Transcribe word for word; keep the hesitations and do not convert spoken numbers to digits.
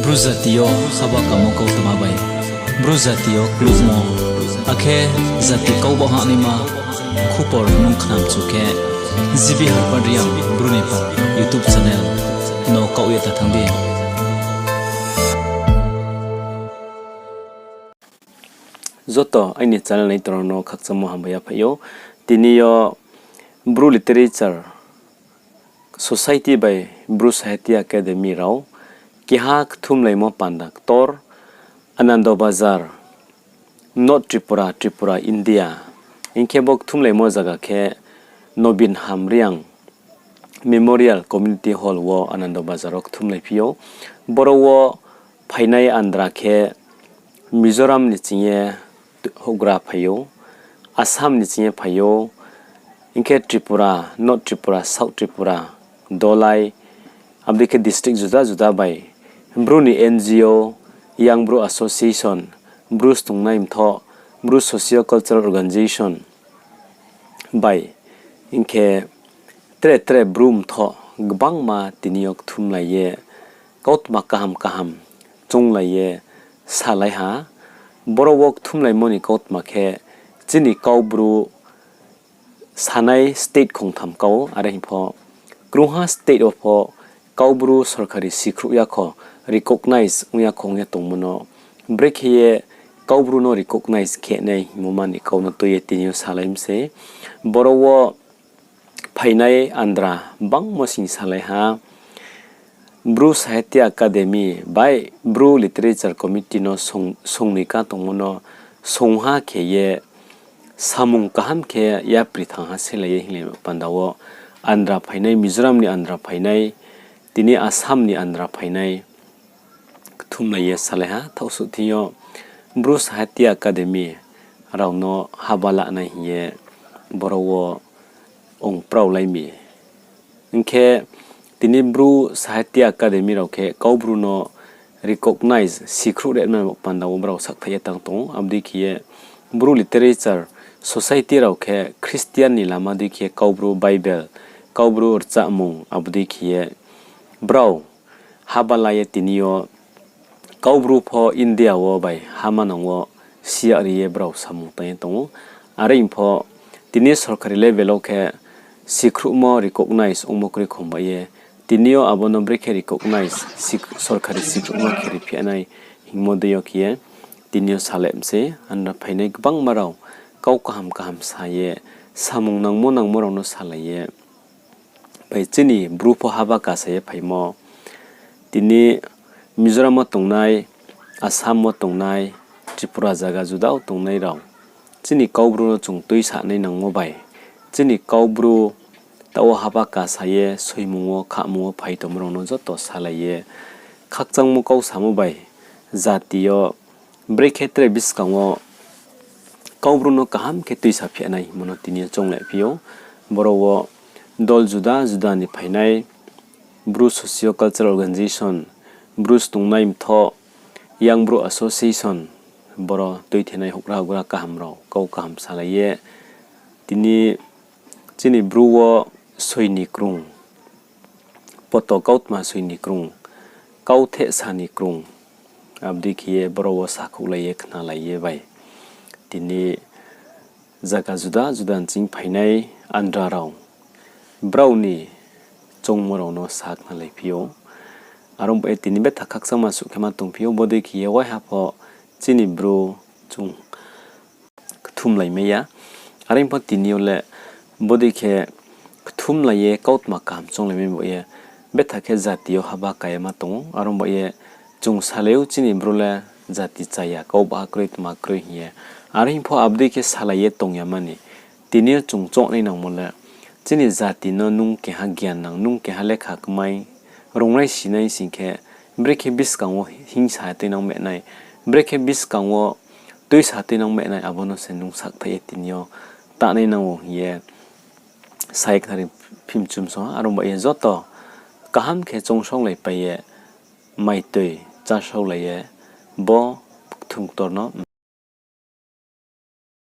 Bru jati yo haba kamo kautma bai Bru jati yo kluhmo, akhe jati kau baoh hahnaima khupor nung khnamchu khe, G B Harpad Reang Bru ni pal YouTube channel no kaoh ye ta thanng di. Joto aini channel naitorao no khakchangmo hambai yaphaih ou. Tini yo Bru Literature Society bai Bru Sahitya Academy rao keha kthumlaimo panda ktor Anando Bazar, North Tripura, Tripura, India. Hing khe bo kthumlaimo zaga khe Nobin Ham Reang Memorial Community Hall wo Anando Bazar wo kthumlaiphi ou. Boro wo phainai andra khe Mizoram ni ching ye houhgra phai ou, Assam ni ching ye phai ou, hing khe Tripura, North Tripura, South Tripura, Dolai, abo dei khe district juda juda bai Bru ni N G O, Young Bru Association, Bru Stungnai Mthoh, Bru Socio Cultural Organization bai, hing khe tre tre Bru mthoh gbangma tini yo kthumlai ye kautma kaham kaham chounglai ye salai ha. Boro wo kthumlaimo ni kautma khe chini Kaubru sanai state khongtham kau, are hing pho krungha state wo pho Kaubru sorkari sikhruh yakho, recognize ong yakho ong ye tongmo no, brekhe ye Kaubru no recognize khe nai hingmo ma ni kau no tui ye tini yo salai mi se. Boro wo phainai andra bangmo sing salai ha, Bru Sahitya Academy bai Bru Literature Committee no song, songnoi ka tongmo no songha khe ye samung kaham khe yapri thanng ha selai ye hinglai panda wo andra phainai, Mizoram ni andra phainai, tini Assam ni andra phainai, kthumlai ye salai ha, thaohsuh thing yo Bru Sahitya Academy rao no haba lanai hing ye boro wo ong praolai mi. Hing khe tini Bru Sahitya Academy rao khe Kaubru no recognize sikhruh rema panda wo brao sakthaih ye tang tong ou. Abo dei khe ye Bru Literature Society rao khe Christian ni lama dei khe Kaubru Bible, Kaubru rchahmung, abo dei khe ye brao haba la ye tini yo Kaubru pho India wo bai ha manang wo siyah ri ye brao samung tang ye tong ou. Are hing pho tini sorkari level wo khe sikhruhmo recognize ongmo kroi khong bai ye tini yo abo no brekhe recognize sik-, sorkari sikhruhmo khe ri phi nai hingmo dei yo khe ye tini yo salai mi se. Andra phainai gbangma rao kau kaham kaham sa ye samung nangmo nangmo rao no salai ye bai chini Bru pho haba kasa ye phaimo. Tini Mizoram wo tongnai, Assam wo tongnai, Tripura zaga juda wo tongnai rao chini Kaubru no chung tuisanai nangmo bai chini Kaubru taoh wo haba kasa ye soimung wo, khamung wo phai tongmo rao no joto salai ye khakchangmo kau samo bai jati yo brekhe tre buskang wo Kaubru no kaham khe tuisa phi nai hingmo no tini yo chounglai phi ou. Boro wo dol juda juda ni phainai, Bru Socio Cultural Organization, Bru Stungnai Mthoh, Young Bru Association, boro tuithenai houhgra houhgra kaham rao kau kaham salai ye tini chini Bru wo soi ni krung, poto kautma soi ni krung, kautheh sa ni krung, abo dei khe ye boro wo sakhouhlai ye khnalai ye bai tini zaga juda juda ni ching phainai andra rao brao ni choungmo rao no sa khnalai phi ou. Are ong bai ye tini betha khakchangma suh khe ma tongphi ou, bodei khe ye waiha pho chini Bru chung kthumlai mai ya. Are pho tini yo le bodei khe kthumlai ye kautma kaham chounglai mai bo ye betha khe jati yo haba ka ye ma tong ou. Are ong bai ye chung salai ou chini Bru le jati chaya, kau baha kroi tma kroi hing ye. Are hing pho abo dei khe salai ye tong ya mani. Tini yo chung choungnai nangmo le chini jati no nung keha gyan nang, nung keha lekha kmai, rungnai sinai sing khe, brekhe buskang wo hingsa tuinang menai, brekhe buskang wo tuisa tuinang menai, abo no se nung sakthaih ye tini yo tanai nang ou hing ye sa ye khnari phimchum song ha. Are ong bai ye joto kaham khe choungsaolaipai ye, maitoi chásaolai ye, bo kthum ktor no